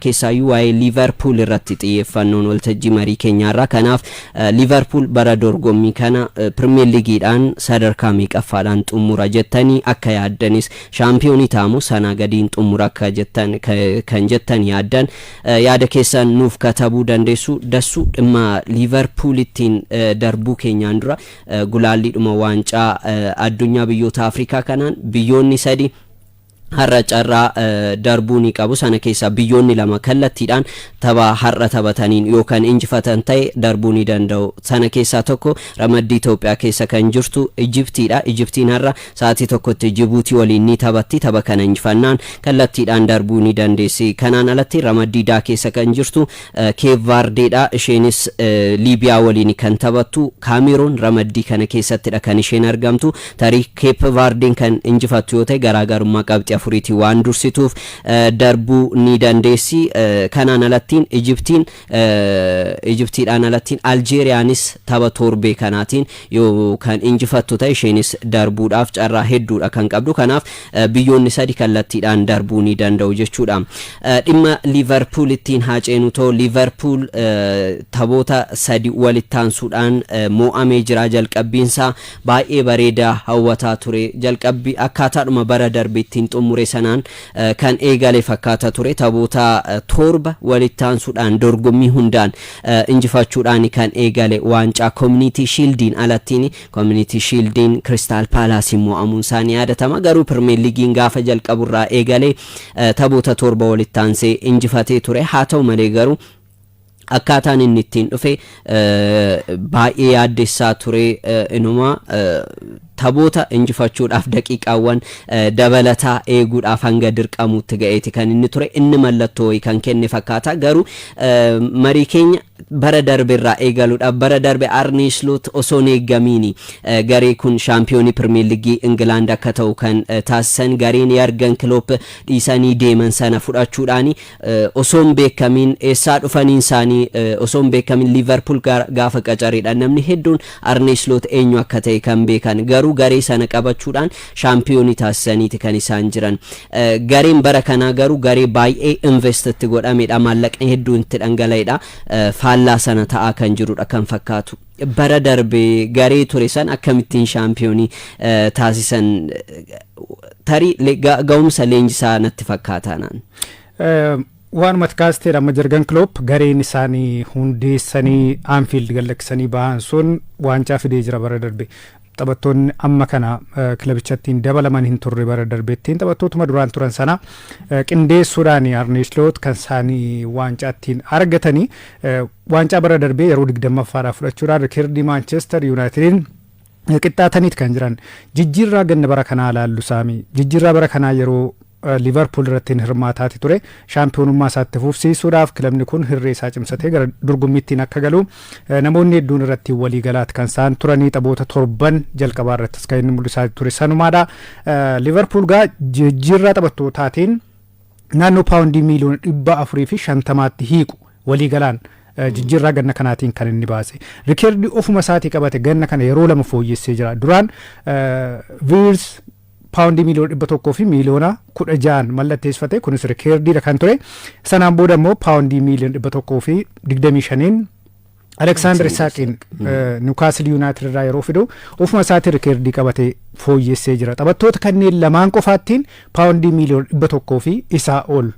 Keessaayyuu waa'ee Liivarpuul irratti xiyyeeffannoon waltajjii marii keenyaarraa. Kanaaf Liivarpuul bara dorgommii kana Pirimeer Liigiidhaan sadarkaa meeqaffaadhaan xumura jettanii akka yaaddanis, shaampiyoonii ta'amu sanaa gadiin xumura akka jettan kan jettan yaaddan yaada keessan nuuf katabuu dandeessu. Dassuu, dhimma Liivarpuulittiin darbuu keenyaan dura gulaalliidhuma waancaa addunyaa biyyoota Afrikaa kanaan biyyoonni sadi har'a carraa darbuu ni qabu. Sana keessaa biyyoonni lama kallattiidhaan tapha har'a taphataniin yookaan injifatan ta'e darbuu ni danda'u. Sana keessaa tokko ramaddii Itoophiyaa keessa kan jirtu Ijiptiidha. Ijiptiin har'a sa'aatii 1tti Jibuutii waliin ni taphatti. Tapha kana injifannaan kallattiidhaan darbuu ni dandeessi. Kanaan alatti ramaddii daa keessa kan jirtu Keep Vaardeedha. Isheenis Liibiyaa waliin kan taphattu. Kaameroon ramaddii kana keessattidha kan isheen argamtu. Tarii Keep Vaardeen kan injifattu yoo ta'e garaagarummaa qabxii afuriitiin waan dursituuf darbuu ni dandeessi. Kanaan alattiin Ijiptiin Ijiptiidhaan alattiin Aljeeriyaanis tapha torbee kanaatiin yoo kan injifattu ta'e isheenis darbuudhaaf carraa hedduudha kan qabdu. Kanaaf biyyoonni sadi kallattiidhaan darbuu ni danda'u jechuudha. Dhimma Liivarpuul ittiin haa ceenu too. Liivarpuul taphoota sadi walitti aansuudhaan moo'amee jira. Jalqabbiinsaa baay'ee bareedaa, hawwataa ture. Jalqabbii akkaataadhuma bara darbe ittiin xumure sanaan kan eegale fakkaata ture. Taphoota torba walitti aansuudhaan dorgommii hundaan injifachuudhaan kan eegale, waancaa Community Shieldiin alattiin. Community Shieldiin Crystal Palace mo'amuun isaa ni yaadatama. Garuu Premier Leaguein gaafa jalqaburraa eegalee taphoota torba walitti aansee injifatee ture. Haa ta'u malee garuu akkaataan inni ittiin dhufe baay'ee yaaddessaa ture. Inuma taphoota injifachuudhaaf daqiiqaawwan dabalataa eeguudhaaf hanga dirqamuutti ga'eeti kan inni ture. Inni mallattoo wayii kan kenne fakkaata. Garuu marii keenya bara darbe irraa eegaluudhaaf, bara darbe Arne Slot osoo hin eeggamiini garee kun shaampiyoonii Pirimeer Liigii Ingilaand akka ta'u kan taasisan. Gareen Yargan Kiloop dhiisanii deeman sana fudhachuudhaani osoo hin beekamiin, eessaa dhufaniin isaanii osoo hin beekamin, Liivarpuul gaafa qacareedha namni hedduun Arne Slot eenyu akka ta'e kan beekan. Garuu garee sana qabachuudhaan shaampiyoonii taasisaniiti kan isaan jiran. Gareen bara kanaa garuu garee baay'ee invest itti godhamedha, maallaqni hedduun itti dhangala'edha. Faallaa sana ta'aa kan jirudha kan fakkaatu. Bara darbe garee ture san akkamittiin shaampiyoonii taasisan? Tarii ga'umsa leenjisaa natti fakkaata naan. Waanumatti kaasteedha. Amma Jargan Kiloop gareen isaanii hundeessanii Anfield gallakkisanii bahan sun waancaa fidee jira bara darbe. Taphattoonni amma kana kilabichattiin dabalaman hin turre bara darbettiin. Taphattootuma duraan turan sana qindeessuudhaan Arne Slot kan isaanii waancaa ittiin argatanii. Waancaa bara darbee yeroo 20ffaadhaaf fudhachuudhaan rikeerdii Maanchestar Yuunaayitediin qixxaataniit kan jiran. Jijjiirraa ganna bara kanaa laallu saamii, jijjiirraa bara kanaa yeroo Liverpool irratti hirmaataati ture shaampiyoonummaa isaatti fufsiisuudhaaf, kilabni kun hirree isaa cimsatee gara dorgommiittiin akka galu namoonni hedduun irratti walii galaati kan isaan turanii. Taphoota torban jalqabaa irrattis kan inni mul'isaa ture sanumaadha. Liverpool gaa jijjiirraa taphattootaatiin naannoo paawundii miiliyoona 450tti hiiqu walii galaan jijjiirraa ganna kanaatiin kan inni baase. Rikeerdii ofuma isaatii qabate ganna kana yeroo lama fooyyessee jira. Duraan Viirs paawundii miiliyoona 116n mallatteessifate, kunis rikeerdiidha kan ture. Sanaan booda immoo paawundii miiliyoona 125n Aleksaandar Isaaqiin Niwukaasil Yuunaayitid irraa yeroo fidu ofuma isaatii rikeerdii qabate fooyyessee jira. Taphattoota kanneen lamaan qofaattiin paawundii miiliyoona 100 fi isaa ol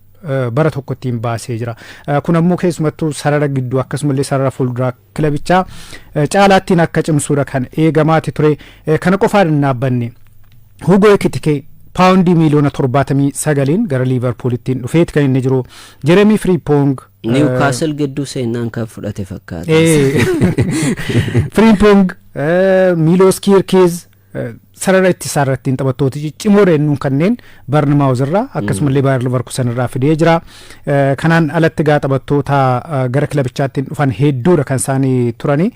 bara tokkottiin baasee jira. Kun ammoo keessumattuu sarara gidduu akkasumallee sarara fuulduraa kilabichaa caalaattiin akka cimsuudha kan eegamaati ture. Kana qofaan hin dhaabbanne. Hugo Ekitike paawundii miiliyoona 79n gara Liivarpuulittiin dhufeeti kan inni jiru. Jeremii Firiipoong Niwukaasil gidduu seenaan kan fudhate fakkaata. Firiipoong, Miiloos Kiirkiz sarara ittisaa irratti taphattoota ciccimoodha jennuun kanneen Barnmaawuz irraa akkasumallee Baayер Leverkusen irraa fidee jira. Kanaan alatti gaa taphattoota gara kilabichaatti dhufan hedduudha kan isaanii turani.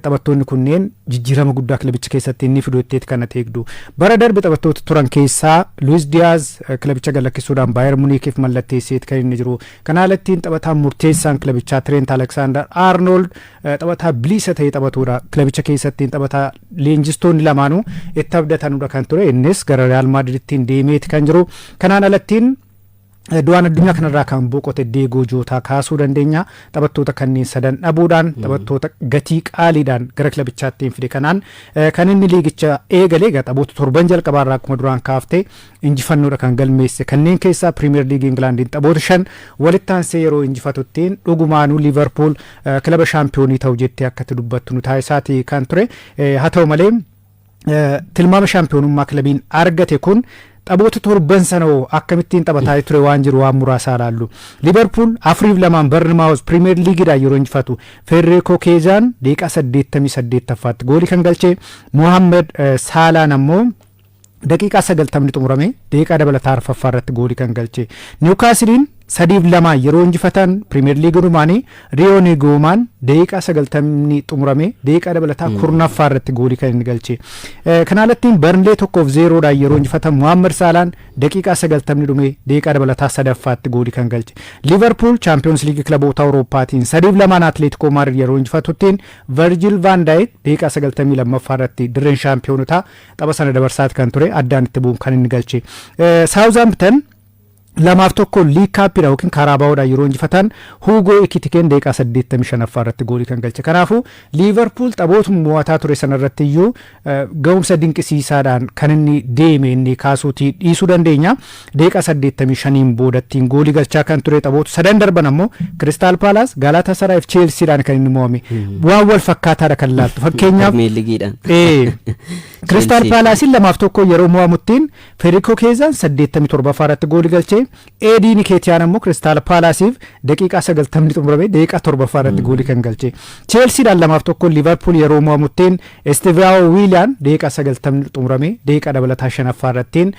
Taphattoonni kunneen jijjiirama guddaa kilabicha keessatti inni fidu jetteeti kan ati eegdu. Bara darbe taphattoota turan keessaa Luis Diyaaz kilabicha galakkisuudhaan Baayер Muniikiif mallatteesseeti kan inni jiru. Kana alattiin taphataan murteessaan kilabichaa Trent Alexander Arnold taphataa bilisa ta'ee taphatuudha. Kilabicha keessatti taphataa leenjistoonni lamaanuu itti abdatanudha kan ture. Innis gara Real Madridittiin deemeeti kan jiru. Kanaan alattiin Du'aan addunyaa kanarraa kan boqote Deegoo Jootaa kaasuu dandeenya. Taphattoota kanneen sadan dhabuudhaan, taphattoota gatii qaaliidhaan gara kilabichaatti hin fide kanaan kan inni liigicha eegale. Egaa taphoota 7n jalqabaarraa akkuma duraan kaaftee injifannoodha kan galmeesse. Kanneen keessaa Piriimiyer Liigii Ingilaandiin taphoota 5 walitti aansee yeroo injifatuttiin dhugumaanuu Liivarpuul kilaba shaampiyoonii ta'u jettee akkatti dubbattu nu taasisaati kan ture. Haa ta'u malee, tilmaama shaampiyoonummaa kilabiin argate kun taphoota 7n sana hoo akkamittiin taphataa ture waan jiru waan muraasaa ilaallu. Liverpool 4-2n Barnmaawus Pirimeer Liigiidhaan yeroo injifatu, Federico Keezaan daqiiqaa 88ffaatti goolii kan galche, Mohaammed Saalaan ammoo daqiiqaa 90ni xumurame daqiiqaa dabalataa arfaffaa irratti goolii kan galche. Niwukaasiliin 3-2n yeroo injifatan Pirimeer Liigii dhumaanii, Riyoo Nigoomaan daqiiqaa 90ni xumurame daqiiqaa dabalataa 10ffaa irratti goolii kan inni galche. Kana alattiin Barnlee 1-0dhaan yeroo injifatan, Mohaammed Saalaan daqiiqaa 90ni dhume daqiiqaa dabalataa sadaffaatti goolii kan galche. Liverpool Chaampiyoons Liigii kilaboota Awurooppaatiin 3-2n Atleetikoo Maadrid yeroo injifatuttiin, Virgil van Dijk daqiiqaa 92ffaa irratti dirreen shaampiyonotaa tapha sana dabarsaati kan ture addaan itti bu'uun kan inni galche. Saawuzampton 2-1 League Cupiidha yookiin Kaaraabaa'oodhaan yeroo injifatan, Huugoo Ikitikeen daqiiqaa 85ffaa irratti goolii kan galche. Kanaafuu Liivarpuul taphootuma mo'ataa ture sana irratti iyyuu ga'umsa dinqisiisaadhaan kan inni deeme inni kaasuutii dhiisuu dandeenya. Daqiiqaa 85n boodattiin goolii galchaa kan ture. Taphoota sadan darban ammoo Kiristaal Paalaas, Gaalaatasaraay fi Cheelsiidhaan kan inni mo'ame. Waan wal fakkaataadha kan laaltu. Fakkeenyaaf Pirimeer Liigiidhaan. Kiristaal Paalaasiin 2-1 yeroo mo'amuttiin Federico Keezaan 87ffaa irratti goolii galchee, Eedii Nikeetiyaan ammoo Kiristaal Paalaasiif daqiiqaa 90ni xumurame daqiiqaa 7ffaa irratti goolii kan galche. Cheelsiidhaan 2-1 Liivarpuul yeroo mo'amuttiin Estivaao Wiiliyaan daqiiqaa 90ni xumurame daqiiqaa dabalataa shanaffaa irrattiin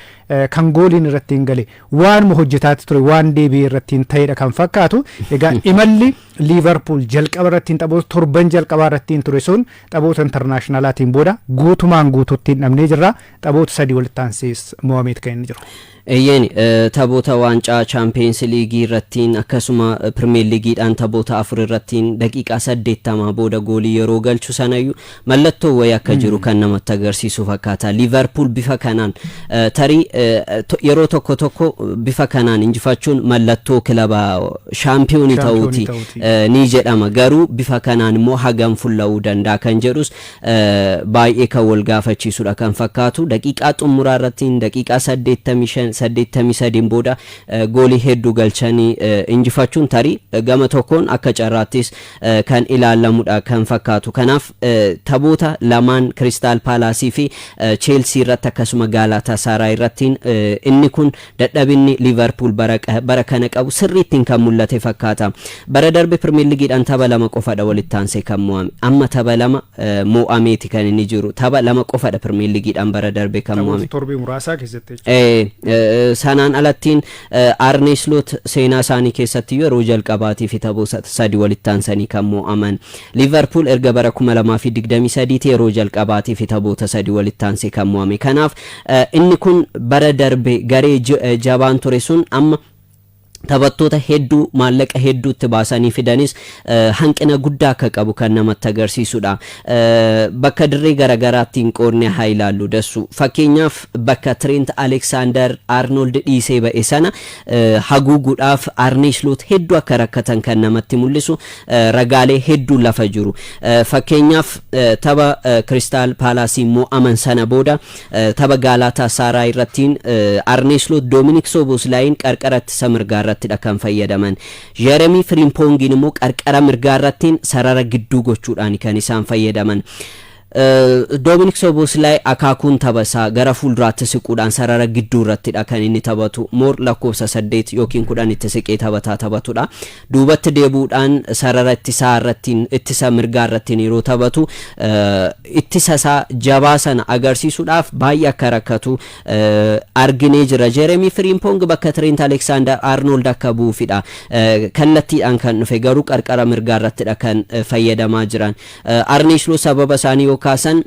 kan gooliin irratti hin gale. Waanuma hojjetaatti ture waan deebi'ee irratti hin ta'edha kan fakkaatu. Egaa imalli Liivarpuul jalqaba irratti taphoota 7n jalqabaa irratti ture sun taphoota internationalaatiin booda guutumaan guutuutti hin dhabnee jirra. Taphoota sadii walitti aansees mo'ameet kan inni jiru. Eeyyeen, taphoota waancaa Chaampiyeens Liigii irrattiin akkasuma Pirimeer Liigiidhaan taphoota afur irrattiin daqiiqaa 80 booda goolii yeroo galchu sanayyuu mallattoo wayii akka jiru kan namatti agarsiisu fakkaata. Liivarpuul bifa kanaan tarii yeroo tokko tokko bifa kanaan injifachuun mallattoo kilaba shaampiyoonii ta'uuti ni jedhama. Garuu bifa kanaan immoo hagam fulla'uu danda'a kan jedhus baay'ee kan wal gaafachiisudha kan fakkaatu. Daqiiqaa xumuraa irratti daqiiqaa 85, 83n booda goolii hedduu galchanii injifachuun tarii gama tokkoon akka carraattis kan ilaalamudha kan fakkaatu. Kanaaf taphoota lamaan Kiristaal Paalaasii fi Cheelsii irratti akkasuma Gaalaataa Saaraa irrattiin inni kun dadhabinni Liivarpuul bara kana qabu sirriittiin kan mul'ate fakkaata. Bara darbe Pirimeer Liigiidhaan tapha lama qofadha walitti aansee kan mo'ame. Amma tapha lama mo'ameeti kan inni jiru. Tapha lama qofadha Pirimeer Liigiidhaan bara darbe kan mo'ame. Torbee muraasaa keessatti. Sanaan alattiin Arne Slot seenaa isaanii keessatti yeroo jalqabaatii fi taphoota sadi walitti aansanii kan mo'aman. Liivarpuul erga bara 2023 yeroo jalqabaatii fi taphoota sadi walitti aansee kan mo'ame. Kanaaf inni kun bara darbe garee jabaan ture sun amma taphattoota hedduu maallaqa hedduutti baasanii fidanis hanqina guddaa akka qabu kan namatti agarsiisudha. Bakka dirree garaagaraattiin qoodne haa ilaallu dassu. Fakkeenyaaf, bakka Trent Alexander Arnold dhiisee ba'e sana haguuguudhaaf Arne Slot hedduu akka rakkatan kan namatti mul'isu ragaalee hedduu lafa jiru. Fakkeenyaaf, tapha Kiristaal Paalaasii mo'aman sana booda tapha Gaalaataa Saaraa irrattiin Arne Slot Doominik Soboslaayin qarqara ittisa mirgaa irrattidha kan fayyadaman. Jeremii Firiimpoongiin immoo qarqara mirgaa irrattiin sarara gidduu gochuudhaan kan isaan fayyadaman. Doominik Soboslaay akaakuun tapha isaa gara fuulduraatti siquudhaan sarara gidduu irrattidha kan inni taphatu. More lakkoofsa 8 yookiin 10 itti siqee taphataa taphatudha. Duubatti deebuudhaan sarara ittisaa irrattiin, ittisa mirgaa irrattiin yeroo taphatu ittisa isaa jabaa sana agarsiisuudhaaf baay'ee akka rakkatu arginee jira. Jeremii Firiimpoong bakka Trent Alexander Arnold akka bu'uufidha. Kallattiidhaan kan dhufe garuu qarqara mirgaa irrattidha kan fayyadamaa jiran. Arne Slot sababa isaanii yoo kaasan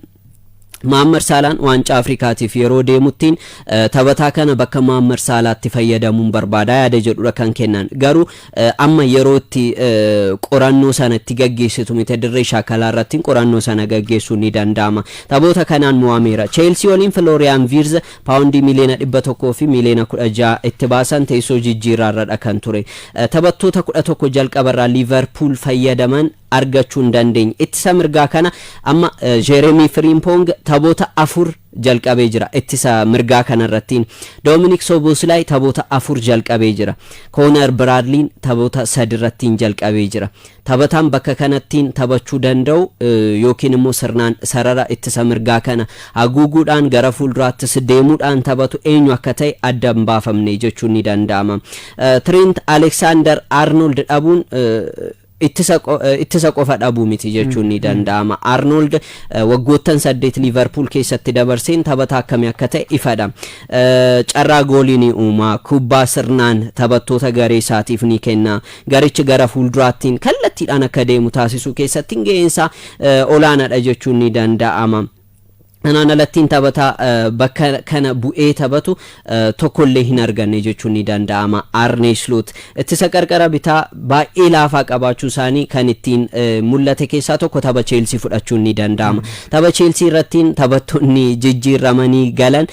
Maammar Saalaan waancaa Afrikaatiif yeroo deemuttiin taphataa kana bakka Maammar Saalaatti fayyadamuun barbaada yaada jedhudha kan kennan. Garuu amma yeroo itti qorannoo sana itti gaggeessitu miti, dirree shaakalaa irratti qorannoo sana gaggeessuun ni danda'ama. Taphoota kanaan mo'ameera. Cheelsii waliin Florian Wirtz paawundii 100 miiliyoona fi 16 miiliyoona itti baasan teessoo jijjiirraarradha kan ture. Taphattoota 11 jalqabarraa Liverpool fayyadaman argachuu hin dandeenye. Ittisa mirgaa kana amma Jeremy Frimpong taphoota afur jalqabee jira ittisa mirgaa kanarrattiin. Dominic Szoboszlai taphoota afur jalqabee jira. Conor Bradley'n taphoota sadi irrattiin jalqabee jira. Taphataan bakka kanattiin taphachuu danda'u yookiin immoo sirnaan sarara ittisa mirgaa kana haguuguudhaan gara fuulduraattis deemuudhaan taphatu eenyu akka ta'e adda hin baafamne jechuun ni danda'ama. Trent Alexander Arnold dhabuun ittisa qofa dhabuu miti jechuun ni danda'ama. Arnold waggoottan 8 Liverpool keessatti dabarseen taphataa akkamii akka ta'e ifadha. Carraa goolii ni uuma, kubbaa sirnaan taphattoota garee isaatiif ni kenna. Garichi gara fuulduraattiin kallattiidhaan akka deemu taasisuu keessatti ga'eensaa olaanaadha jechuun ni danda'ama. Kanaan alattiin taphataa bakka kana bu'ee taphatu tokkollee hin arganne jechuun ni danda'ama. Arne Slot ittisa qarqara bitaa baay'ee laafaa qabaachuu isaanii kan ittiin mul'ate keessaa tokko tapha Cheelsii fudhachuun ni danda'ama. Tapha Cheelsii irrattiin taphattoonni jijjiiramanii galan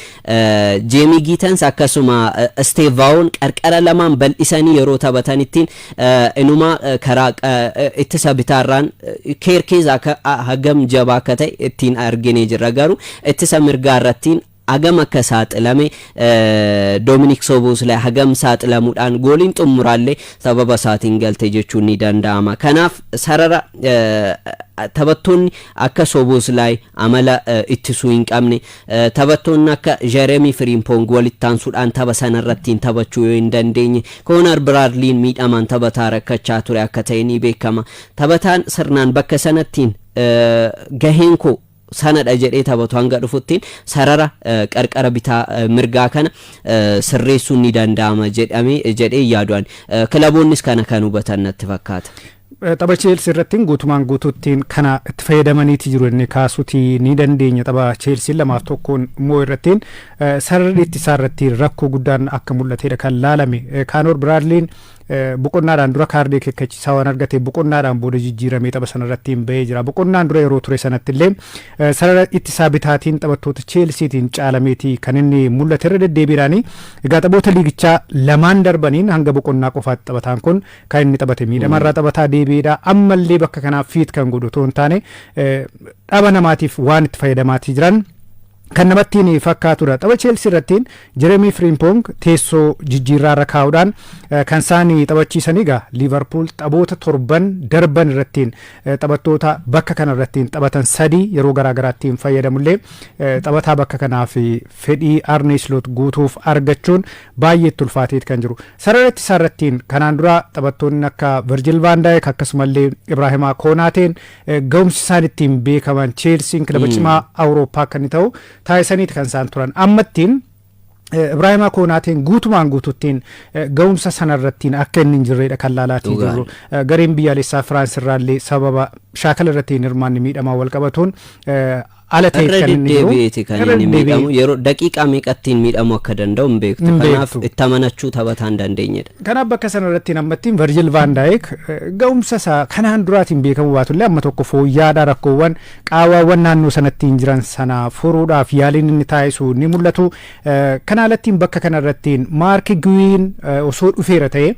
Jeemii Giitans akkasuma Esteevaawon qarqara lamaan bal'isanii yeroo taphatanittiin inuma karaa ittisa bitaarraan Keerkeez hagam jabaa akka ta'e ittiin arginee jirra, garuu ittisa mirgaa irrattiin hagam akka saaxilame, Doominik Soboslay hagam saaxilamuudhaan gooliin xumuraallee sababa isaatiin galte jechuun ni danda'ama. Kanaaf sarara taphattoonni akka Soboslay amala ittisuu hin qabne, taphattoonni akka Jeremy Frimpong walitti aansuudhaan tapha sanarrattiin taphachuu yoo hin dandeenye, Conor Bradley'n miidhamaan taphataa rakkachaa ture akka ta'e ni beekama. Taphataan sirnaan bakka sanattiin gaheen koo sanadha jedhee taphatu hanga dhufuttiin sarara qarqara bitaa mirgaa kana sirreessuun ni danda'ama jedhamee jedhee yaadu'an, kilaboonnis kana kan hubatan natti fakkaata. Tapha Cheelsii irratti guutumaan guutuuttiin kana itti fayyadamaniiti jiru inni kaasuuti ni dandeenya. Tapha Cheelsii 2-1 immoo irrattiin sararri ittisaa irratti rakkoo guddaan akka mul'atedha kan laalame. Conor Bradley'n boqonnaadhaan dura kaardii akeekkachiisaa waan argate boqonnaadhaan booda jijjiiramee tapha sanarratti hin bahee jira. Boqonnaan dura yeroo ture sanatti illee sarara ittisaa bitaatiin taphattoota Cheelsiitiin caalameeti kan inni mul'ate irra deddeebiidhaani. Egaa taphoota liigichaa lamaan darbaniin hanga boqonnaa qofaatti taphataan kun kan inni taphate miidhamarraa taphataa deebi'eedha. Ammallee bakka kanaaf fit kan godhu otoo hin taane dhaba namaatiif waan itti fayyadamaatii jiran kan namattiin fakkaatudha. Tapha Cheelsii irrattiin Jeremy Frimpong teessoo jijjiirraa irra kaa'uudhaan kan isaan taphachiisan. Egaa Liverpool taphoota torban darban irrattiin taphattoota bakka kana irrattiin taphatan sadii yeroo garaa garaattiin fayyadamullee taphataa bakka kanaaf fedhii Arne Slot guutuuf argachuun baay'ee itti ulfaateet kan jiru. Sarara ittisaa irrattiin kanaan dura taphattoonni akka Virgil van Dijk akkasumallee Ibrahima Konaateen ga'umsi isaan ittiin beekaman Cheelsiin kilaba cimaa Awurooppaa akka inni ta'u taasisaniiti kan isaan turan. Ammattiin Ibrahima Konaateen guutumaan guututtiin ga'umsa sanarrattiin akka inni hin jirredha kan laalaatii jirru. Gareen biyyaalessaa Firaans irraallee sababa shaakala irratti hin hirmaanne miidhamaa wal qabatuun ala ta'e kan inni jiru. Irra kan inni miidhamu, yeroo daqiiqaa meeqattiin miidhamuu akka danda'u hin beektu. Kanaaf itti amanachuu taphataa hin dandeenyedha. Kanaaf bakka sanarratti ammattiin Virgil van Dijk ga'umsa isaa kanaan duraatiin beekamu baatullee amma tokko fooyyaadha, rakkoowwan qaawwaawwan naannoo sanatti hin jiran sana furuudhaaf yaaliin inni taasisu ni mul'atu. Kana alattiin bakka kanarrattiin Marc Guehiin osoo dhufeera ta'e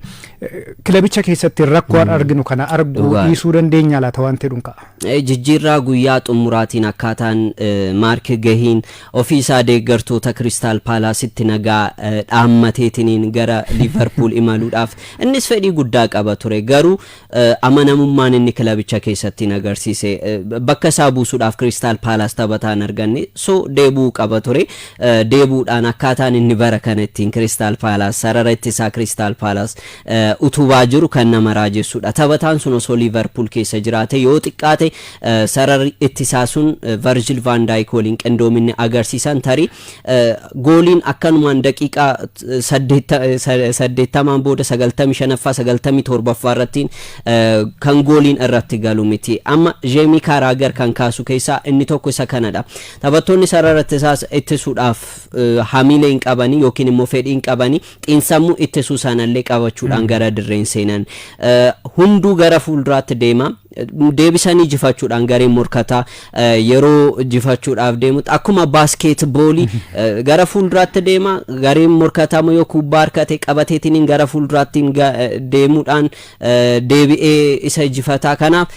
kilabicha keessatti rakkoo arginu kana arguu dhiisuu dandeenya laata waan ta'edhuun ka'a. Jijjiirraa guyyaa xumuraatiin akkaataan Marc Guehiin ofii isaa deeggartoota Kiristaal Paalaasitti nagaa dhaammateetiniin gara Liverpool imaluudhaaf innis fedhii guddaa qaba ture, garuu amanamummaan inni kilabicha keessatti agarsiise bakka isaa buusuudhaaf Kiristaal Paalaas taphataan arganne, so deebi'uu qaba ture. Deebi'uudhaan akkaataan inni bara kana ittiin Kiristaal Paalaas, sarara ittisaa Kiristaal Paalaas utubaa jiru kan nama raajessudha. Taphataan sun osoo Liverpool keessa jiraate yoo xiqqaate sararri ittisaa sun Virgil Virgil van Dijk waliin qindoominni agarsiisan tarii gooliin akkanumaan daqiiqaa 80n booda, 95ffaa, 97ffaa irratti kan gooliin irratti galu miti. Amma Jeemii Kaaraagar kan kaasu keessaa inni tokko isa kanadha. Taphattoonni sarara ittisaas ittisuudhaaf hamilee hin qabanii yookiin immoo fedhii hin qabanii, xiinsammuu ittisuu sanallee qabachuudhaan gara dirreen seenan. Hunduu gara fuulduraatti deema. Deebisanii jifachuudhaan gareen morkataa yeroo jifachuudhaaf deemutti akkuma baaskeetboolii gara fuulduraatti deema. Gareen morkataa immoo yoo kubbaa harkate qabateetiin gara fuulduraatti deemuudhaan deebi'ee isa jifataa. Kanaaf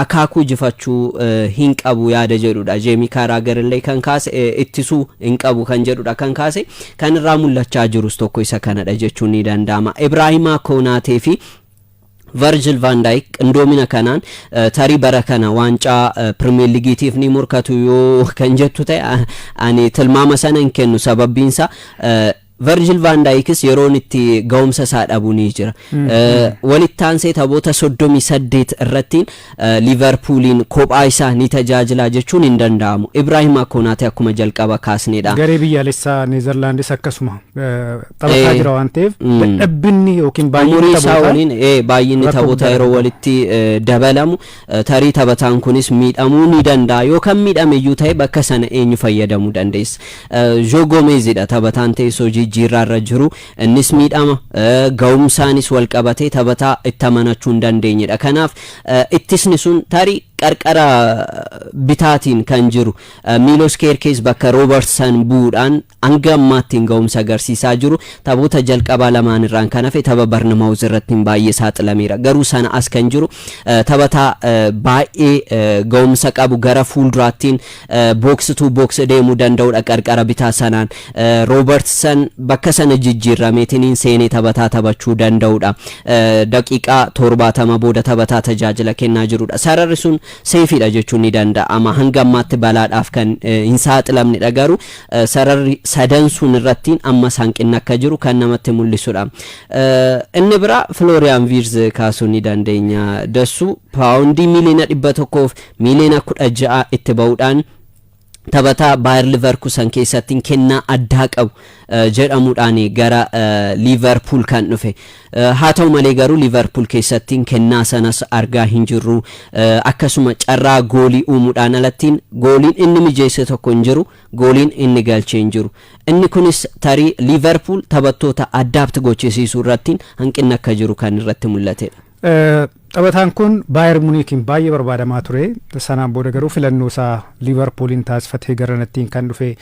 akaakuu jifachuu hin qabu yaada jedhudha. Jeemii Kaaraagar illee kan kaase, ittisuu hin qabu kan jedhudha kan kaase. Kan irraa mul'achaa jirus tokko isa kanadha jechuun ni danda'ama. Ibraahimaa Koonaatee fi Virgil van Dijk qindoomina kanaan tarii bara kana waancaa Pirimeer Ligiitiif ni morkatu yoo kan jettu ta'e, ani tilmaama sana hin kennu. Sababbiinsa Virgil van Dijkis yeroon itti ga'umsa isaa dhabu ni jira. Walitti aansee taphoota 38 irratti Liverpooliin kophaa isaa ni tajaajila jechuun hin danda'amu. Ibrahima Konaate akkuma jalqaba kaasnedha. Garee biyyaalessaa Neezerlaandis akkasuma taphataa jira waan ta'eef, dadhabbinni yookiin baay'inni umurii isaa waliin baay'inni taphoota yeroo walitti dabalamu tarii taphataan kunis miidhamuu ni danda'a. Yookaan miidhame iyyuu ta'e, bakka sana eenyu fayyadamuu dandeessa? Joo Gomeezidha taphataan teessoo jijjiirraa irra jiru. Innis miidhama ga'umsaanis wal qabatee taphataa itti amanachuu hin dandeenyedha. Kanaaf ittisni sun tarii qarqara bitaatiin kan jiru Miilos Keerkees bakka Roobertson bu'uudhaan hanga ammaatti hin ga'umsa agarsiisaa jiru. Taphoota jalqabaa lamaan irraan kan hafe tapha Barnamaawuz irratti baay'ee saaxilameera. Garuu sana as kan jiru taphataa baay'ee ga'umsa qabu, gara fuulduraattiin box to box deemuu danda'udha. Qarqara bitaa sanaan Roobertson bakka sana jijjiirrameetiin seenee taphataa taphachuu danda'udha. Daqiiqaa 70 booda taphataa tajaajila kennaa jirudha. Sararri sun safeiidha jechuun ni danda'ama. Hanga ammaatti balaadhaaf kan hin saaxilamnedha, garuu sararri sadan sun irratti ammas hanqinni akka jiru kan namatti mul'isudha. Inni biraa Florian Wirtz kaasuu ni dandeenya. Dassuu, paawundii 116 miiliyoona itti ba'uudhaan taphataa Baayir Liverkusen keessatti kennaa addaa qabu jedhamuudhaan gara Liverpool kan dhufe. Haa ta'u malee garuu Liverpool keessatti kennaa sanas argaa hin jirru. Akkasuma carraa goolii uumuudhaan alattiin gooliin inni mijeesse tokko hin jiru, gooliin inni galchee hin jiru. Inni kunis tarii Liverpool taphattoota adapt gochisiisuu irratti hanqinni akka jiru kan irratti mul'atedha. Taphataan kun Baayer Muniikiin baay'ee barbaadamaa ture. Sanaan booda garuu filannoo isaa Liivarpuuliin taasifatee garanattiin kan dhufe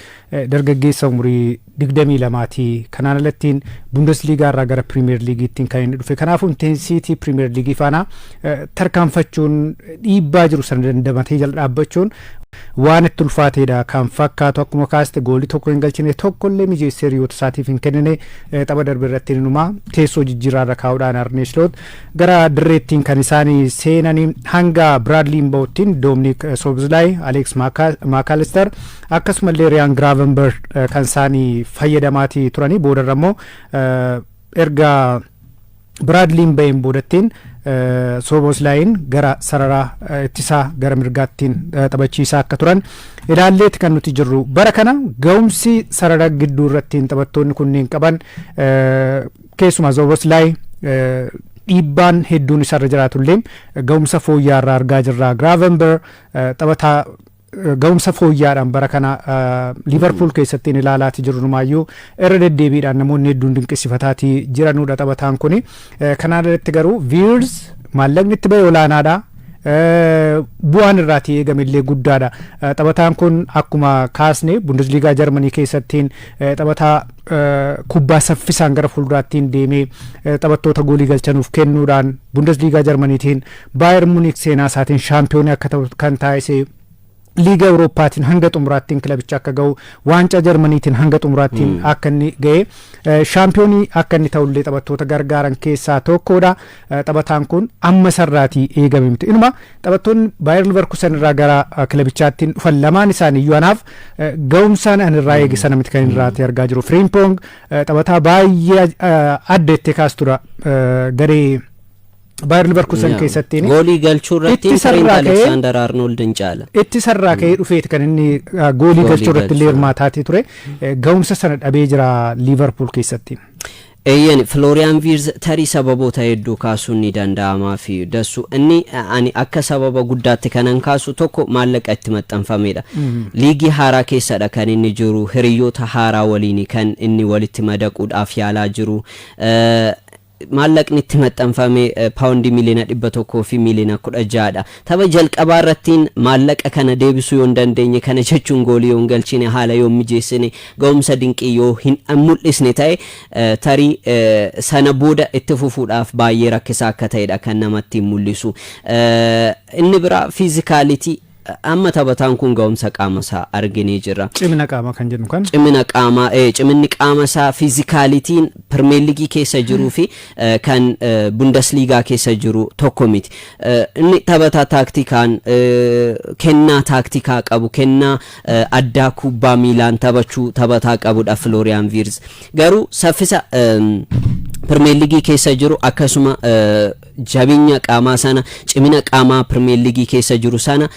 dargaggeessa umurii 22ti. Kanaan alattiin Bundesliigaa irraa gara Pirimeer Liigiittiin kan inni dhufe. Kanaafuu intensity Pirimeer Liigii faana tarkaanfachuun, dhiibbaa jiru sana dandamatee jala dhaabbachuun waan itti ulfaateedha kan fakkaatu. Akkuma kaaste goolii tokko hin galchine, tokkollee mijeessee hiriyoota isaatiif hin kennine. Tapha darbe irratti inumaa teessoo jijjiirraa irra kaa'uudhaan Arne Slot gara dirreettiin kan isaan seenanii hanga Biraadliin ba'uttiin Dominik Soboslai, Alex Maakalister akkasumallee Riyaan Giraavenberg kan isaanii fayyadamaatii turanii. Boodarra immoo erga Biraadliin ba'een boodattiin Sooboslaayin gara sararaa ittisaa gara mirgaattiin taphachiisaa akka turan ilaalleeti kan nuti jirru. Bara kana ga'umsi sarara gidduu irratti taphattoonni kunneen qaban, keessumaa Sooboslaay, dhiibbaan hedduun isarra jiraatullee ga'umsa fooyya'aa argaa jirra. Giraavenberg taphataa ga'umsa fooyya'aadhaan bara kana Liivarpuul keessatti ilaalaati jiru. Numaayyuu irra deddeebiidhaan namoonni hedduun dinqisiifataatii jiranudha taphataan kuni. Kanaan irratti garuu Viirz maallaqni itti ba'e olaanaadha. Bu'aan irraatii eegame illee guddaadha. Taphataan kun akkuma kaasne Bundesliigaa Jarmanii keessattiin taphataa kubbaa saffisaan gara fuulduraattiin deemee taphattoota goolii galchanuuf kennuudhaan Bundesliigaa Jarmaniitiin Baayer Munik seenaa isaatiin shaampiyoonii akka ta'u kan taasise, liiga Awurooppaatiin hanga xumuraattiin kilabicha akka ga'u, waancaa Jarmaniitiin hanga xumuraattiin akka inni ga'e, shaampiyoonii akka inni ta'ullee taphattoota gargaaran keessaa tokkodha. Taphataan kun amma sarraatii eegame miti. Inuma taphattoonni Baayер Leverkusen irraa gara kilabichaattiin dhufan lamaan isaanii iyyuu anaaf ga'umsaan ani irraa eege sana miti kan irraati argaa jiru. Frimpong taphataa baay'ee adda itti kaastudha garee Baayir Liverkusen keessattiin. Goolii galchuu irratti Trent Alexander Arnold hin caala. Ittisarraa ka'ee dhufeeti kan inni goolii galchuu irratti illee hirmaataatii ture. Ga'umsa sana dhabee jira Liverpool keessatti. Eeyyen, Florian Wirtz tarii sababoota hedduu kaasuun ni danda'amaa fi dassu inni ani akka sababa guddaatti kanan kaasu tokko maallaqa itti maxxanfamedha. Liigii haaraa keessadha kan inni jiru, hiriyoota haaraa waliin kan inni walitti madaquudhaaf yaalaa jiru. Maallaqni itti maxxanfame paawundii 116 miiliyoona dha. Tapha jalqabaa irrattiin maallaqa kana deebisuu yoo hin dandeenye, kana jechuun goolii yoo hin galchine, haala yoo hin mijeessine, ga'umsa dinqii yoo hin mul'isne ta'e, tarii sana booda itti fufuudhaaf baay'ee rakkisaa akka ta'edha kan namatti mul'isu. Inni biraa physicality, amma taphataan kun ga'umsa qaama isaa arginee jirra. Cimina qaamaa kan jennu kan. Cimina qaamaa, ciminni qaama isaa, physicalityn Pirimeer Liigii keessa jiruu fi kan Bundesliigaa keessa jiru tokko miti. Inni taphataa taaktikaan kennaa taaktikaa qabu, kennaa addaa kubbaa miilaan taphachuu taphataa qabudha Florian Wirtz. Garuu saffisa Pirimeer Liigii keessa jiru, akkasuma jabinya qaamaa sana, cimina qaamaa Pirimeer Liigii keessa jiru sana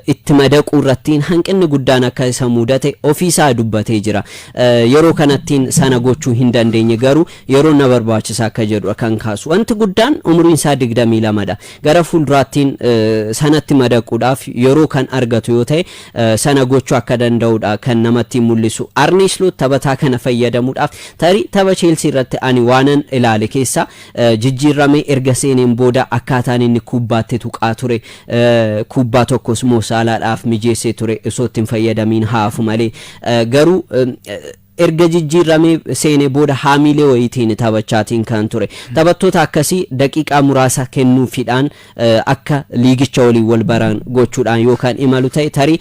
itti madaquu irrattiin hanqinni guddaan akka isa mudate ofiisaa dubbatee jira. Yeroo kanattiin sana gochuu hin dandeenye, garuu yeroo na barbaachisa akka jedhu kan kaasu. Wanti guddaan umriin isaa 22dha. Gara fuulduraattiin sanatti madaquudhaaf yeroo kan argatu yoo ta'e, sana gochuu akka danda'udha kan namatti mul'isu. Arne Slot taphataa kana fayyadamuudhaaf tarii tapha Cheelsii irratti ani waanan ilaale keessa, jijjiiramee erga seeneen booda akkaataan inni kubbaatti tuqaa ture, kubbaa tokkos Moo Saalaadhaaf mijeessee ture, osoo itti hin fayyadamiin haafu malee, garuu erga jijjiiramee seenee booda haamilee wayiitiin taphachaatiin kan ture. Taphattoota akkasii daqiiqaa muraasa kennuufiidhaan akka liigicha waliin wal baran gochuudhaan yookaan imalu ta'e, tarii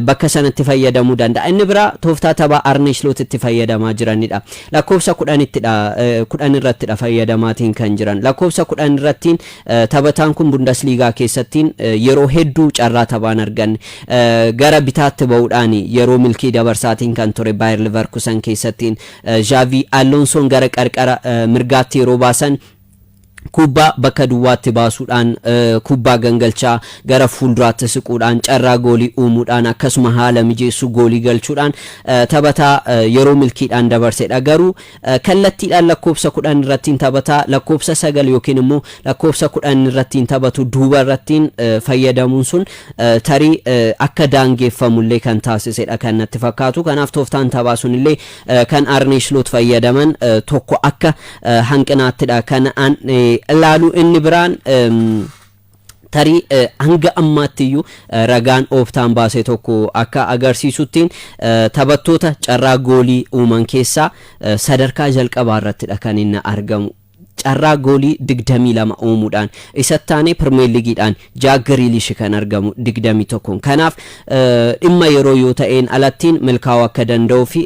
bakka sanatti fayyadamuu danda'a. Inni biraa tooftaa taphaa Arne Slot itti fayyadamaa jiranidha. Lakkoofsa 10ttidha, 10 irrattidha fayyadamaatiin kan jiran. Lakkoofsa 10 irrattiin taphataan kun Bundesliigaa keessattiin yeroo hedduu carraa taphaan arganne, gara bitaatti ba'uudhaan yeroo milkii dabarsaatiin kan ture Bayer Leverkusen keessattiin. Xabi Alonsoon gara qarqara mirgaatti yeroo baasan, kubbaa bakka duwwaatti baasuudhaan, kubbaa gangalchaa, gara fuulduraatti siquudhaan, carraa goolii uumuudhaan, akkasuma haala mijeessuu, goolii galchuudhaan taphataa yeroo milkiidhaan dabarsedha. Garuu kallattiidhaan lakkoofsa 10 irrattiin taphataa lakkoofsa 9 yookiin immoo lakkoofsa 10 irrattiin taphatu duuba irrattiin fayyadamuun sun tarii akka daangeffamullee kan taasisedha kan natti fakkaatu. Kanaaf tooftaan taphaa sunillee kan Arne Slot fayyadaman tokko akka hanqinaattidha kan an ilaalu. Inni biraan tarii hanga ammaatti iyyuu ragaan Ooptaan baase tokko akka agarsiisuttiin, taphattoota carraa goolii uuman keessaa sadarkaa jalqabaa irrattidha kan inni argamu. Carraa goolii 22 uumuudhaan isatti aanee Pirimeer Liigiidhaan Jaak Giriilish kan argamu 21. Kanaaf dhimma yeroo yoo ta'een alattiin milkaa'uu akka danda'uu fi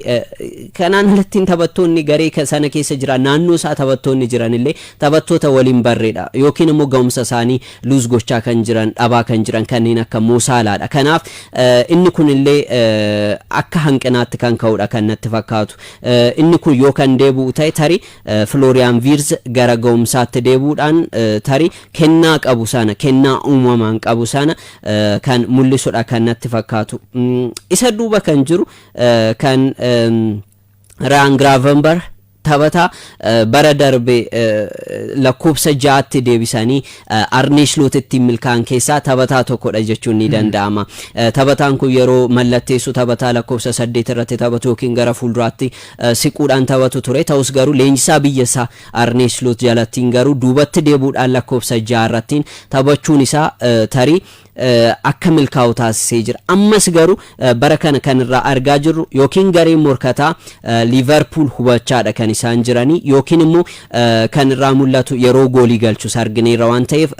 kanaan alattiin taphattoonni garee sana keessa jiran, naannoo isaa taphattoonni jiran illee taphattoota waliin barreedha yookiin immoo ga'umsa isaanii lose gochaa kan jiran, dhabaa kan jiran, kanneen akka Moo Saalaadha. Kanaaf inni kun illee akka hanqinaatti kan ka'udha kan natti fakkaatu. Inni kun yoo kan deebi'u ta'e, tarii Florian Wirtz gara ga'umsaatti deebi'uudhaan tarii kennaa qabu sana, kennaa uumamaan qabu sana kan mul'isudha kan natti fakkaatu. Isa duuba kan jiru kan Ryan Gravenberch, taphataa bara darbe lakkoofsa 6tti deebisanii Arne Slot ittiin milkaa'an keessaa taphataa tokkodha jechuun ni danda'ama. Taphataan kun yeroo mallatteessu taphataa lakkoofsa 8 irratti taphatu yookiin gara fuulduraatti siquudhaan taphatu ture. Ta'us garuu leenjisaa biyya isaa Arne Slot jalattiin garuu duubatti deebuudhaan lakkoofsa 6 irrattiin taphachuun isaa tarii akka milkaa'u taasisee jira. Ammas garuu bara kana kan irraa argaa jirru, yookiin gareen morkataa Liverpool hubachaadha kan isaan jiranii, yookiin immoo kan irraa mul'atu yeroo goolii galchus argineerra waan ta'eef,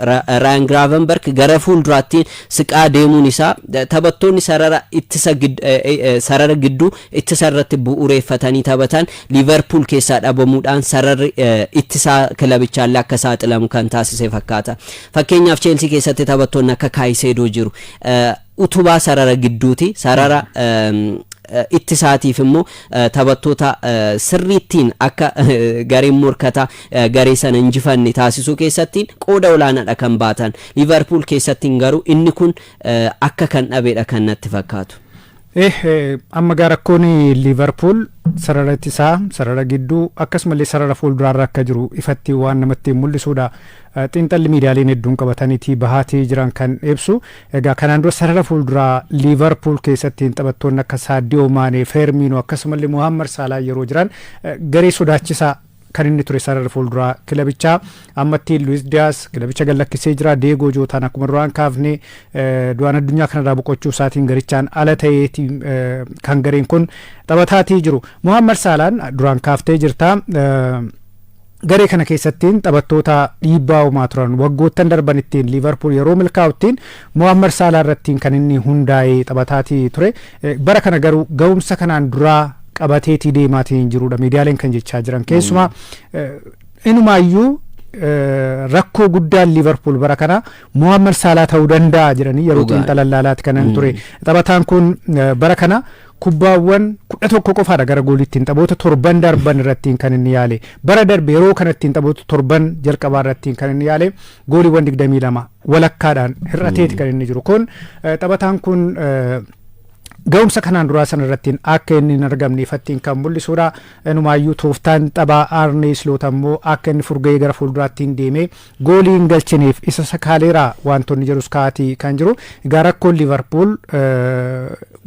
Ryan Gravenberch gara fuulduraattiin siqaa deemuun isaa taphattoonni sarara ittisa sarara gidduu ittisa irratti bu'uureeffatanii taphatan Liverpool keessaa dhabamuudhaan sararri ittisaa kilabichaallee akka saaxilamu kan taasise fakkaata. Fakkeenyaaf Chelsea keessatti taphattoonni akka Kaayiseedoo jiru. Utubaa sarara gidduuti. Sarara Ittisaatiif immoo taphattoota sirriittiin akka gareen morkataa garee sana injifanne taasisuu keessatti qooda olaanaadha kan baatan. Liverpool keessattiin garuu inni kun akka kan dhabeedha kan natti fakkaatu. Amma gaa rakkoon Liverpool sarara ittisaa, sarara gidduu, akkasumallee sarara fuulduraarra akka jiru ifatti waan namatti mul'isuudha. Xiinxalli miidiyaaleen hedduun qabataniiti bahaatii jiran kan ibsu. Egaa kanaan dura sarara fuulduraa Liverpool keessatti taphattoonni akka Sadio Mane, Firmino, akkasumallee Mohammad Salah yeroo jiran garee sodaachisaa kan inni ture sarara fuulduraa kilabichaa. Ammatti Luis Diaz kilabicha gallakkisee jira. Diego Jotaan akkuma duraan kaafne du'aan addunyaa kanarraa boqochuu isaatiin garichaan ala ta'eeti kan gareen kun taphataatii jiru. Mohammad Salaan duraan kaaftee jirta. Garee kana keessattiin taphattoota dhiibbaa uumaa turan waggoottan darban ittiin Liverpool yeroo milkaa'uttiin Mohammad Salah irrattiin kan inni hundaa'ee taphataatii ture. Bara kana garuu ga'umsa kanaan duraa qabateetii deemaatiin jirudha miidiyaaleen kan jechaa jiran. Keessumaa inumaayyuu rakkoo guddaan Liverpool bara kana Mohammad Salah ta'uu danda'a jedhanii yeroo xiinxalan laalaati kanan ture. Taphataan kun bara kana kubbaawwan 11 qofaadha gara gooliittiin taphoota 7 darban irrattiin kan inni yaale. Bara darbe yeroo kanattiin taphoota 7 jalqabaa irrattiin kan inni yaale gooliiwwan 22, walakkaadhaan hir'ateeti kan inni jiru. Kun taphataan kun ga'umsa kanaan duraa sana irrattiin akka inni hin argamne ifattiin kan mul'isuudha. Inumaayyuu tooftaan taphaa Arne Slot ammoo akka inni furga'ee gara fuulduraattiin deemee goolii hin galchineef isa sakaaleera wantoonni jedhus ka'atii kan jiru. Egaa rakkoon Liverpool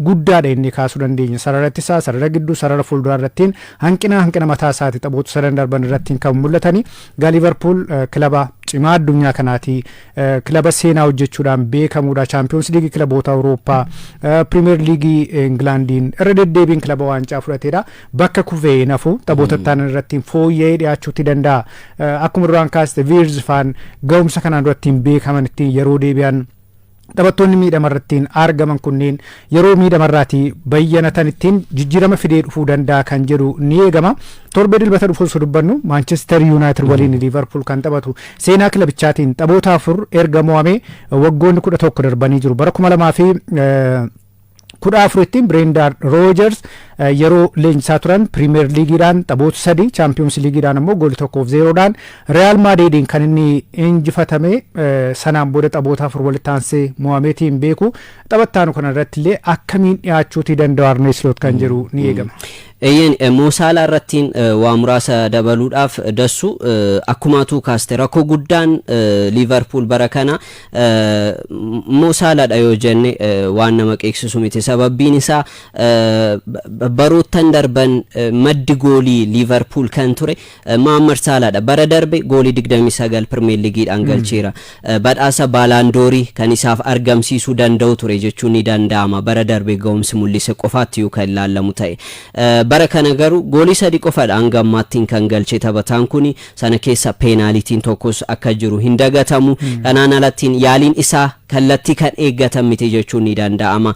guddaadha inni kaasuu dandeenya. Sarara ittisaa, sarara gidduu, sarara fuulduraa irrattiin hanqina mataa isaati taphoota sadan darban irrattiin kan mul'atani. Egaa Liverpool kilaba cimaa addunyaa kanaati. Kilaba seenaa hojjechuudhaan beekamuudha. Champions League kilaboota Awurooppaa, Premier League Ingilaandiin irra deddeebiin kilaba waancaa fudhateedha. Bakka kufee nafu taphoota ta'an irratti fooyya'ee dhiyaachuutti danda'a. Akkuma duraan kaaste, Wirtz faan ga'umsa kanaan duratti beekaman ittiin yeroo deebi'an, taphattoonni miidhama irrattiin argaman kunneen yeroo miidhamarraatii bayyanatan ittiin jijjiirama fidee dhufuu danda'a kan jedhu ni eegama. Torbee Dilbata dhufu osoo dubbannu Manchester United waliin Liverpool kan taphatu. Seenaa kilabichaatiin taphoota afur erga mo'amee waggoonni 11 darbanii jiru. Bara 2014tti Brendan Rodgers yeroo leenjisaa turan Premier Leagueiidhaan taphoota sadi, Champions Leagueiidhaan ammoo goolii 1-0dhaan Real Madridiin kan inni injifatame. Sanaan booda taphoota afur walitti aansee mo'ameetiin beeku. Taphattaanu kana irratti illee akkamiin dhiyaachuutii danda'u Arne Slot kan jedhu ni eegama. Eeyyeen, Mo Salah irrattiin waa muraasa dabaluudhaaf, dassu akkumaatu kaaste, rakkoo guddaan Liverpool bara kana Mo Salahdha yoo jenne waan nama qeeksisu miti. Sababbiin isaa baroottan darban maddi goolii Liverpool kan ture Mohammad Salahdha. Bara darbe goolii 29 Premier Leagueiidhaan galcheera. Badhaasa Ballon d'Orii kan isaaf argamsiisuu danda'u ture jechuun ni danda'ama, bara darbe ga'umsi mul'ise qofaatti yoo kan ilaallamu ta'e. Bara kana garuu goolii sadi qofadha hanga ammaattiin kan galche taphataan kun. Sana keessa peenaalitiin tokkos akka jiru hin dagatamu. Kanaan alattiin yaaliin isaa kallattii kan eeggatan miti jechuun ni danda'ama.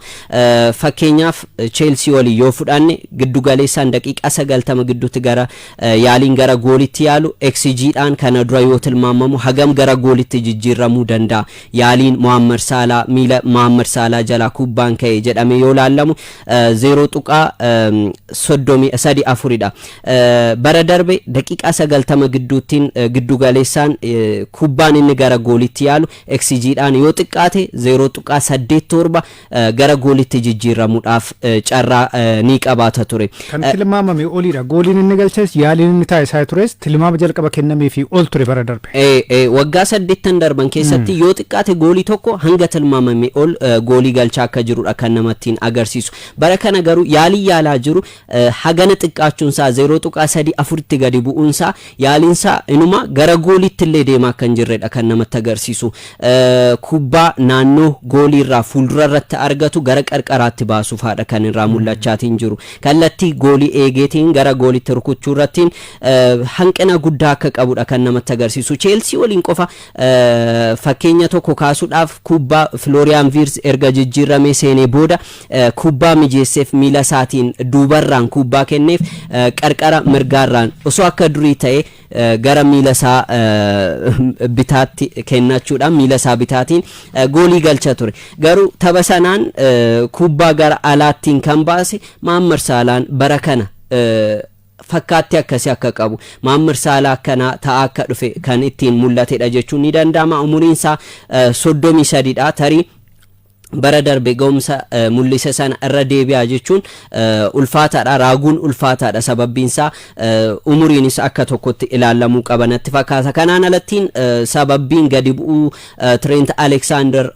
Fakkeenyaaf Chelsea waliin yoo fudhanne, giddu galeessaan daqiiqaa 90 gidduutti gara yaaliin gara goolitti yaalu XGdhaan kana dura yoo tilmaamamu hagam gara goolitti jijjiiramuu danda'a, yaaliin Mohammad Salah, miila Mohammad Salah jalaa kubbaan ka'e jedhame yoo laallamu 0.34dha. Bara darbe daqiiqaa 90 gidduuttiin giddu galeessaan kubbaan inni gara goolitti yaalu XGdhaan yoo xiqqaate 0.87 gara goolitti jijjiiramuudhaaf carraa ni qabaata ture. Kan tilmaamame oliidha. Gooliin inni galches, yaaliin inni taasisaa tures tilmaama jalqaba kennamee fi ol ture bara darbe. Waggaa 8 darban keessatti yoo xiqqaate goolii tokko hanga tilmaamame ol goolii galchaa akka jirudha kan namattiin agarsiisu. Bara kana garuu yaalii yaalaa jiru hagana xiqqaachuunsaa, 0.34tti gadi bu'uunsaa, yaaliinsaa inuma gara gooliitti illee deemaa kan jirredha kan namatti agarsiisu. Kubbaa naannoo gooliirraa fuuldura irratti argatu gara qarqaraatti baasuufaadha kan irraa mul'achaatiin jiru. Kallattii goolii eegeetiin gara goolitti rukuchuu irrattiin hanqina guddaa akka qabudha kan namatti agarsiisu. Chelsea waliin qofa fakkeenya tokko kaasuudhaaf, kubbaa Florian Wirtz erga jijjiiramee seenee booda kubbaa mijeesseef, miila isaatiin duubarraan kubbaa kenneef, qarqara mirgaarraan osoo akka durii ta'e gara miila isaa bitaatti kennachuudhaan miila isaa bitaatiin Goolii galcha ture. Garuu tapha sanaan kubbaa gara alaattiin kan baase Mohaammed Saalaan bara kana fakkaatti akkasii akka qabu, Mohaammed Saalaa akkanaa ta'aa akka dhufe kan ittiin mul'atedha jechuun ni danda'ama. Umuriin isaa 33dha. Tarii bara darbe ga'umsa mul'ise sana irra deebi'a jechuun ulfaataadha, raaguun ulfaataadha. Sababbiinsaa umuriinis akka tokkotti ilaalamuu qaba natti fakkaata. Kanaan alattiin sababbiin gadi bu'uu Trent Alexander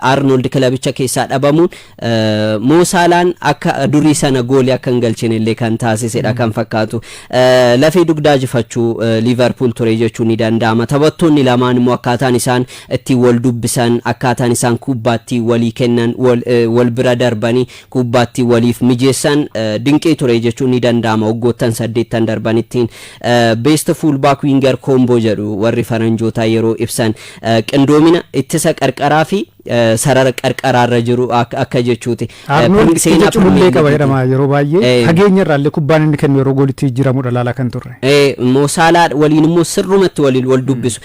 Arnold kilabicha keessaa dhabamuun Mo Saalaan akka durii sana goolii akka hin galchine illee kan taasisedha kan fakkaatu. Lafee dugdaa jifachuu Liverpool ture jechuun ni danda'ama. Taphattoonni lamaan immoo akkaataan isaan ittiin wal dubbisan, akkaataan isaan kubbaatti walii kennan, wal bira darbanii kubbaatti waliif mijeessan dinqii ture jechuun ni danda'ama. Waggoottan 8 darbanittiin best fullback winger combo jedhu warri faranjootaa yeroo ibsan, qindoomina ittisa qarqaraa fi sarara qarqaraarra jiru akka jechuuti. Arnold ija culullee qaba jedhama yeroo baay'ee. Fageenya irraallee kubbaan inni kennu yeroo goolitti jijjiiramudha laalaa kan turre. Mo Saalaa waliin immoo sirrumatti waliin wal dubbisu.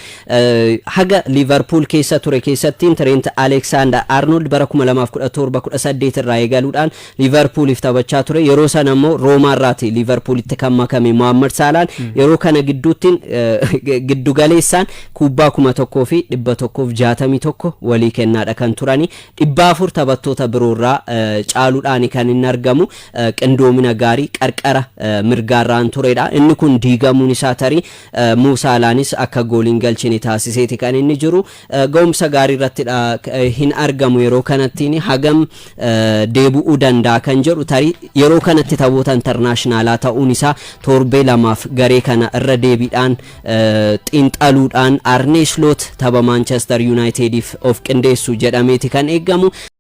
Haga Liverpool keessa ture keessattiin Trent Alexander Arnold bara 2017-18 irraa eegaluudhaan Liverpooliif taphachaa ture. Yeroo sana immoo Roomaarraati Liverpoolitti kan makame Mohaammed Saalaan. Yeroo kana gidduuttiin giddugaleessaan kubbaa 1161 walii kennaadha kan turani. 400 taphattoota biroorraa caaluudhaan kan inni argamu qindoomina gaarii qarqara mirgaarraan turedha. Inni kun diigamuun isaa tarii Mo Saalaanis akka gooliin galchine taasiseeti kan inni jiru. Ga'umsa gaarii irrattidha hin argamu yeroo kanattiin. Hagam deebi'uu danda'a kan jedhu, tarii yeroo kanatti taphoota internationalaa ta'uun isaa torbee 2f garee kana irra deebiidhaan xiinxaluudhaan Arne Slot tapha Manchester Unitediif of qindeessu jedhameeti kan eeggamu.